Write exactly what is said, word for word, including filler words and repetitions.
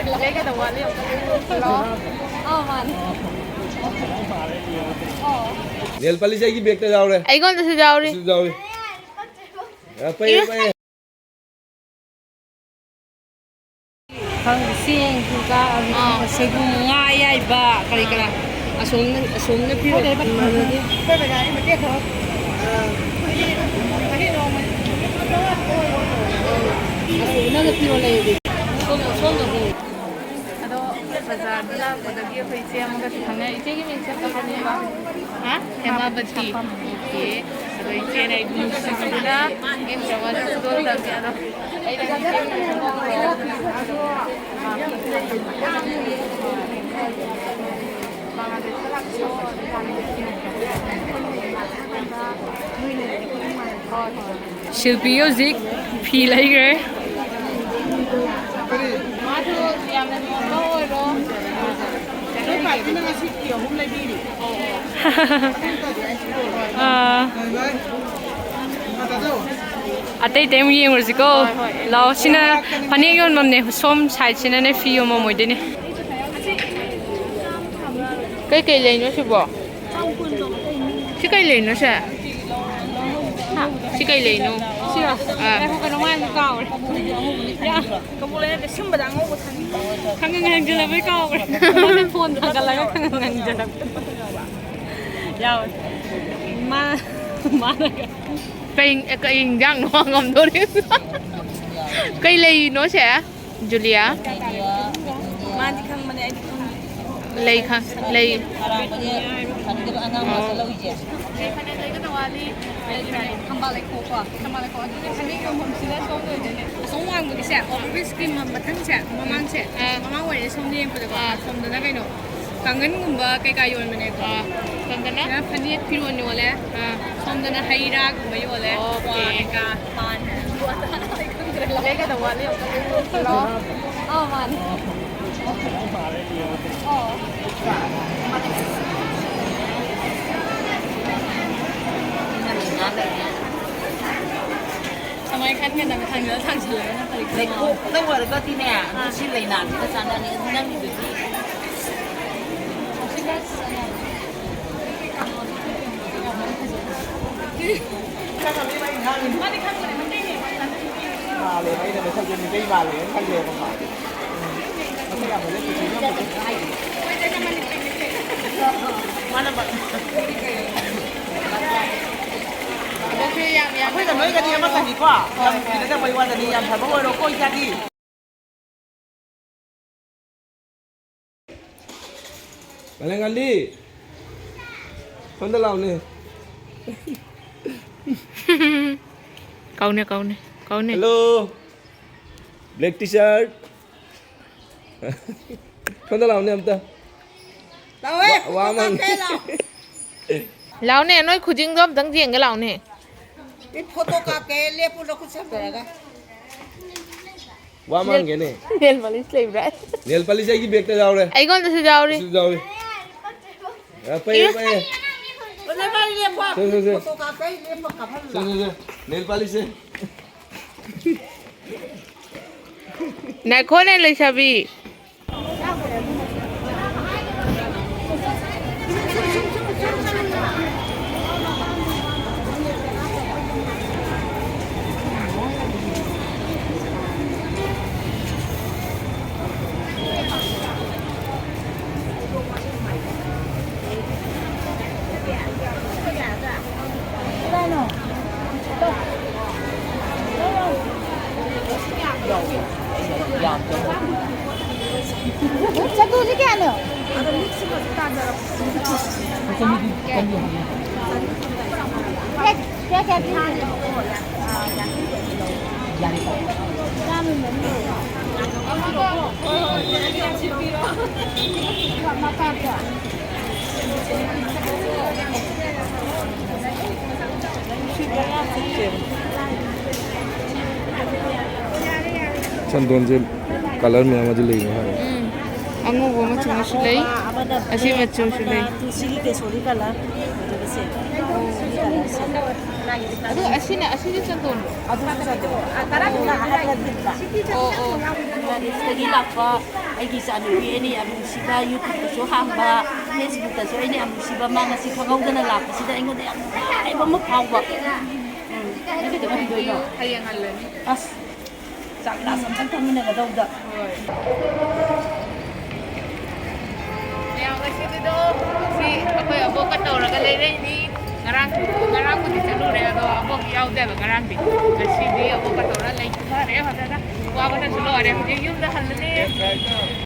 ꯀꯩ ꯀꯩꯗꯧ ꯋꯥꯠꯂꯤ ꯑꯝꯇ ꯌꯦꯡꯉꯣ꯫ ꯍꯜꯂꯣ꯫ ꯑꯥ, ꯃꯥꯅꯦ꯫ ꯑꯣ꯫ ꯅꯦꯜ ꯄꯥꯂꯤꯁ ꯑꯩꯒꯤ ꯕꯦꯛꯇ ꯌꯥꯎꯔꯦ꯫ ꯑꯩꯉꯣꯟꯗꯁꯨ ꯌꯥꯎꯔꯤ꯫ ꯁꯤꯁꯨ ꯌꯥꯎꯔꯤ꯫ ꯌꯥꯝ ꯐꯩꯌꯦ, ꯏꯃꯥ꯫ ꯐꯩꯌꯦ꯫ ꯈꯪꯗꯦ, ꯆꯦꯡꯁꯨ ꯆꯥ-, ꯑꯥ꯫ ꯁꯣꯏꯕꯨꯝ, ꯉꯥ ꯑꯌꯥꯏꯕ, ꯀꯔꯤ ꯀꯔꯥ꯫ ꯑꯁꯣꯝꯅ, ꯑꯁꯣꯝꯅ ꯄꯤꯔꯣ꯫ ꯃꯥꯟꯅꯗꯦ꯫ ꯑꯁꯣꯝꯅ ꯄꯤꯔꯣ ꯂꯩꯔꯗꯤ꯫ ꯁꯣꯝꯗ, ꯁꯣꯝꯗ ꯍꯣꯡꯉꯨ꯫ ꯑꯗꯣ ꯕꯖꯥꯔꯗ ꯂꯥꯛꯄꯗꯒꯤ ꯑꯩꯈꯣꯏ ꯏꯆꯦ ꯑꯃꯒꯁꯨ ꯈꯪꯅꯔꯦ꯫ ꯏꯆꯦꯒꯤ ꯃꯤꯡꯁꯦ ꯑꯝꯇ ꯍꯥꯏꯕꯤꯌꯨꯕ? ꯍꯥ? ꯍꯦꯃꯥꯕꯇꯤ꯫ ꯑꯣꯀꯦ꯫ ꯑꯗꯣ ꯏꯆꯦꯅ ꯑꯩꯕꯨ ꯅꯨꯡꯁꯤꯕꯤꯗꯨꯅ ꯏꯪ ꯆꯥꯝꯃꯉꯥ ꯆꯥꯇ꯭ꯔꯨꯛ ꯇꯝꯃꯦ꯫ ꯑꯗꯣ ꯑꯩꯅ ꯏꯆꯦꯒꯤ ꯃꯤꯡꯁꯦ ꯈꯪꯍꯧꯗ꯭ꯔꯦ꯫ ꯍꯣꯏ, ꯍꯣꯏ꯫ ꯁꯤꯜꯄꯤ ꯍꯧꯖꯤꯛ ꯐꯤ ꯂꯩꯈ꯭ꯔꯦ꯫ ꯃꯥꯁꯨ ꯌꯥꯝꯅ ꯅꯣꯟꯕ ꯑꯣꯏꯔꯣ꯫ ꯑꯥ꯫ ꯑꯇꯩ ꯑꯇꯩ ꯑꯃꯨꯛ ꯌꯦꯡꯉꯨꯔꯁꯤꯀꯣ꯫ ꯍꯣꯏ, ꯍꯣꯏ꯫ ꯂꯥꯛꯑꯣ, ꯁꯤꯅ ꯐꯅꯦꯛ ꯌꯣꯟꯐꯝꯅꯦ꯫ ꯁꯣꯝ ꯁꯥꯏꯠꯁꯤꯅꯅꯦ ꯐꯤ ꯌꯣꯟꯐꯝ ꯑꯣꯏꯗꯣꯏꯅꯦ꯫ ꯀꯩꯀꯩ ꯂꯩꯅꯣ ꯁꯤꯕꯣ? ꯁꯤ ꯀꯩ ꯂꯩꯅꯣ ꯁꯦ? ꯍꯥ? ꯁꯤ ꯀꯩ ꯂꯩꯅꯣ? ꯁꯤꯔꯣ? ꯑꯥ꯫ ꯉꯥꯏꯈꯣ, ꯀꯩꯅꯣꯝ ꯍꯥꯏꯕ ꯀꯥꯎꯔꯦ꯫ ꯌꯥ꯫ ꯀꯕꯣꯛ ꯂꯩ ꯅꯠꯇꯦ, ꯁꯤꯟꯕꯗ ꯑꯉꯧꯕ ꯊꯥꯅꯤꯡꯕ꯫ ꯈꯪꯉꯪ ꯍꯪꯖꯤꯜꯂꯛꯄꯩ ꯀꯥꯎꯈ꯭ꯔꯦ꯫ ꯃꯥꯅ ꯐꯣꯟꯗꯣ ꯊꯥꯡꯒꯠꯂꯒ ꯈꯪꯉꯪ ꯍꯪꯖꯤꯜꯂꯛꯄ꯫ ꯌꯥꯎꯋꯦ꯫ ꯃꯥ-, ꯃꯥꯅꯒ꯫ ꯀꯩ, ꯀꯩ ꯏꯟꯖꯥꯡꯅꯣ ꯍꯪꯉꯝꯗꯣꯔꯤ? ꯀꯩ ꯂꯩꯔꯤꯅꯣ ꯁꯦ? ꯖꯨꯂꯤꯌꯥ? ꯃꯥꯗꯤ ꯈꯪꯕꯅꯦ, ꯑꯩꯗꯤ ꯈꯪꯗꯦ꯫ ꯂꯩ ꯈꯪ-, ꯂꯩ꯫ ꯑꯔꯥꯡꯕꯒꯤ ꯐꯪꯗꯕ ꯑꯉꯥꯡ ꯃꯔꯛꯇ ꯂꯧꯔꯤꯁꯦ꯫ ꯀꯩ ꯐꯅꯦꯛ ꯂꯩꯒꯗꯧ ꯋꯥꯠꯂꯤ? ꯊꯝꯕꯥꯜ ꯂꯩꯈꯣꯛꯀꯣ꯫ ꯊꯝꯕꯥꯜ ꯂꯩꯈꯣꯛ꯫ ꯑꯗꯨꯗꯤ ꯐꯅꯦꯛ ꯌꯣꯟꯐꯝꯁꯤꯅ ꯁꯣꯝꯗ ꯑꯣꯏꯗꯣꯏꯅꯦ꯫ ꯑꯁꯣꯝ ꯋꯥꯡꯃꯒꯤꯁꯦ, ꯑꯣꯚꯔꯕ꯭ꯔꯤꯖꯀꯤ ꯃ-, ꯃꯊꯪꯁꯦ, ꯃꯃꯥꯡꯁꯦ, ꯑꯥ꯫ ꯃꯃꯥꯡ ꯑꯣꯏꯔꯦ ꯁꯣꯝꯗ ꯌꯦꯡꯕꯗꯀꯣ꯫ ꯑꯥ꯫ ꯁꯣꯝꯗꯅ ꯀꯩꯅꯣ, ꯀꯥꯡꯒꯟꯒꯨꯝꯕ ꯀꯩꯀꯥ ꯌꯣꯟꯕꯅꯦꯀꯣ꯫ ꯑꯥ꯫ ꯀꯥꯡꯒꯟꯅ? ꯁꯤꯅ ꯐꯅꯦꯛ ꯐꯤꯔꯣꯟ ꯌꯣꯜꯂꯦ꯫ ꯑꯥ꯫ ꯁꯣꯝꯗꯅ ꯍꯩ ꯔꯥꯒꯨꯝꯕ ꯌꯣꯜꯂꯦ꯫ ꯑꯣꯀꯦ꯫ ꯀ꯭ꯋꯥ ꯀꯩꯀꯥ, ꯄꯥꯟ꯫ ꯂꯩꯒꯗꯧ ꯋꯥꯠꯂꯤ ꯑꯝꯇ ꯌꯦꯡꯉꯣ꯫ ꯍꯜꯂꯣ꯫ ꯑꯥ, ꯃꯥꯅꯦ꯫ ꯑꯣ꯫ ꯀꯃꯥꯏ ꯈꯟꯒꯗꯕ? ꯊꯥꯡꯖꯜꯂ ꯊꯥꯡꯖꯜꯂꯒ ꯅꯠꯇ꯭ꯔꯗꯤ ꯂꯩꯈꯣꯝ꯫ ꯅꯪ ꯑꯣꯏꯔꯒꯗꯤꯅꯦ, ꯑꯗꯨ ꯁꯤ ꯂꯩꯅꯥꯗꯨꯒ ꯆꯥꯟꯅꯅꯤ꯫ ꯑꯗꯨ ꯅꯪꯒꯤꯗꯨꯗꯤ꯫ ꯃꯥꯜꯂꯦ, ꯑꯩꯅ ꯃꯁꯛꯁꯦ ꯃꯤꯇꯩ ꯃꯥꯜꯂꯦꯅ ꯈꯜꯂꯦꯕꯀꯣ꯫ ꯃꯁꯛ ꯌꯥꯝ ꯐꯖꯩ, ꯀꯨꯆꯨꯁꯨ ꯌꯥꯝ ꯐꯖꯩ꯫ ꯃꯥꯅ ꯃ-, ꯑꯗꯨꯁꯨ ꯌꯥꯝ ꯌꯥꯝ ꯑꯩꯈꯣꯏꯒ ꯅꯣꯏꯒꯗꯤ ꯑꯃꯠꯇꯅꯤꯀꯣ꯫ ꯌꯥꯝ ꯇꯤꯟꯅꯗꯕꯩ ꯋꯥꯗꯅꯤ, ꯌꯥꯝ ꯐꯕ ꯑꯣꯏꯔꯣꯀꯣ, ꯏꯆꯥꯗꯤ꯫ ꯃꯥꯂꯦꯝꯉꯥꯟꯕꯤ, ꯁꯣꯝꯗ ꯂꯥꯎꯅꯦ꯫ ꯀꯧꯅꯦ, ꯀꯧꯅꯦ, ꯀꯧꯅꯦ꯫ Hello, black T-shirt꯫ ꯁꯣꯝꯗ ꯂꯥꯎꯅꯦ ꯑꯝꯇ꯫ ꯂꯥꯎꯋꯦ, ꯋꯥ, ꯋꯥ ꯐꯣꯇꯣ ꯃꯥꯡ-, ꯀꯥꯞꯀꯦ, ꯂꯥꯎ꯫ ꯂꯥꯎꯅꯦ, ꯅꯣꯏ ꯈꯨꯖꯤꯡꯗꯣ ꯑꯝꯇꯪ ꯌꯦꯡꯒꯦ ꯂꯥꯎꯅꯦ꯫ ꯑꯩ ꯐꯣꯇꯣ ꯀꯥꯞꯀꯦ, ꯂꯦꯞꯄꯨ, ꯅꯈꯨꯠ ꯁꯝꯅꯔꯒ꯫ ꯋꯥ ꯃꯥꯡꯒꯦꯅꯦ꯫ Nail polish ꯂꯩꯕ꯭ꯔꯥ? Nail polish ꯑꯩꯒꯤ bag ꯇ ꯌꯥꯎꯔꯦ꯫ ꯑꯩꯉꯣꯟꯗꯁꯨ ꯌꯥꯎꯔꯤ꯫ ꯑꯩꯁꯨ ꯌꯥꯎꯔꯤ꯫ ꯑ, ꯄꯩꯌꯦ, ꯏꯃꯥ꯫ ꯄꯩꯌꯦ꯫ ꯑꯣ, ꯅꯕꯥꯅꯤ ꯂꯦꯞꯄꯣ꯫ ꯁꯦ, ꯁꯦ, ꯁꯦ꯫ ꯐꯣꯇꯣ ꯀꯥꯞꯄꯩ ꯂꯦꯞꯄꯣ, ꯀꯥꯞꯍꯜꯂꯨ꯫ ꯁꯦ, ꯁꯦ, ꯁꯦ꯫ Nail polish ꯁꯦ꯫ ꯉꯥꯏꯈꯣꯅꯦ, ꯂꯩꯁꯥꯕꯤ꯫ ꯆꯗꯨꯁꯦ ꯀꯌꯥꯅꯣ? ꯀꯌꯥ, ꯀꯌꯥ ꯄꯤꯔꯤꯅꯣ? ꯆꯥꯝꯃ ꯃꯔꯤ꯫ ꯃꯀꯥꯗꯣ꯫ ꯆꯟꯗꯣꯟꯁꯦ colour ꯃꯌꯥꯝ ꯑꯃꯗꯤ ꯂꯩꯅꯦ ꯍꯥꯏ꯫ ꯎꯝ꯫ ꯑꯉꯧꯕ ꯃꯆꯨ ꯑꯃꯁꯨ ꯂꯩ꯫ ꯑꯃꯅ ꯑꯁꯤ black, ꯃꯆꯨꯁꯨ ꯑꯃꯅ ꯂꯩ꯫ ꯇꯨꯜꯁꯤꯒꯤ ꯀꯦꯁꯣꯔꯤ colour, ꯑꯗꯨꯒ ꯑꯗꯨ ꯑꯁꯤꯅ, ꯑꯁꯤꯁꯨ ꯆꯟꯗꯣꯟ? ꯑꯗꯨꯁꯨ ꯆꯟꯗꯣꯟ꯫ ꯑꯗꯨꯅ ꯑꯍꯜ ꯅꯠꯇꯦꯕ꯫ ꯑꯣ, ꯑꯣ꯫ ꯕꯪꯒ꯭ꯂꯥꯗꯦꯁꯇꯒꯤ ꯂꯥꯛꯄ ꯑꯩꯒꯤ ꯏꯆꯥꯅꯨꯄꯤ, ꯑꯩꯅ ꯌꯥꯝ ꯅꯨꯡꯁꯤꯕ, YouTube-ꯇꯁꯨ ꯍꯥꯡꯕ, Facebook-ꯇꯁꯨ ꯑꯩꯅ ꯌꯥꯝ ꯅꯨꯡꯁꯤꯕ, ꯃꯥ ꯉꯁꯤ ꯈꯪꯍꯧꯗꯅ ꯂꯥꯛꯄꯁꯤꯗ ꯑꯩꯉꯣꯟꯗ ꯌꯥꯝ ꯅꯨꯡꯉꯥꯏꯕ ꯑꯃ ꯐꯥꯎꯕ꯫ ꯎꯝ꯫ ꯅꯪꯒꯤꯗꯤ ꯀꯔꯝ ꯇꯧꯔꯤꯅꯣ? ꯍꯌꯦꯡ ꯍꯜꯂꯅꯤ꯫ ꯑꯁ, ꯆꯥꯛ ꯒ꯭ꯂꯥꯁ ꯑꯝꯇꯪ ꯊꯛꯃꯤꯟꯅꯒꯗꯧꯕꯗ꯫ ꯍꯣꯏ꯫ ꯃꯌꯥꯝ ꯉꯁꯤꯒꯤꯗꯣ ꯁꯤ ꯑꯩꯈꯣꯏ ꯑꯕꯣꯛꯀ ꯇꯧꯔꯒ ꯂꯩꯔꯛꯏꯅꯤ꯫ ꯉꯔꯥꯡ, ꯉꯔꯥꯡꯕꯨꯗꯤ ꯆꯠꯂꯨꯔꯦ, ꯑꯗꯣ ꯑꯕꯣꯛ ꯌꯥꯎꯗꯦꯕ ꯉꯔꯥꯡꯗꯤ꯫ ꯉꯁꯤꯗꯤ ꯑꯕꯣꯛꯀ ꯇꯧꯔ ꯂꯩꯊꯔꯦ ꯐꯖꯅ꯫ ꯋꯥꯕꯅꯁꯨ ꯂꯣꯏꯔꯦ꯫ ꯍꯧꯖꯤꯛ ꯌꯨꯝꯗ ꯍꯜꯂꯅꯤ꯫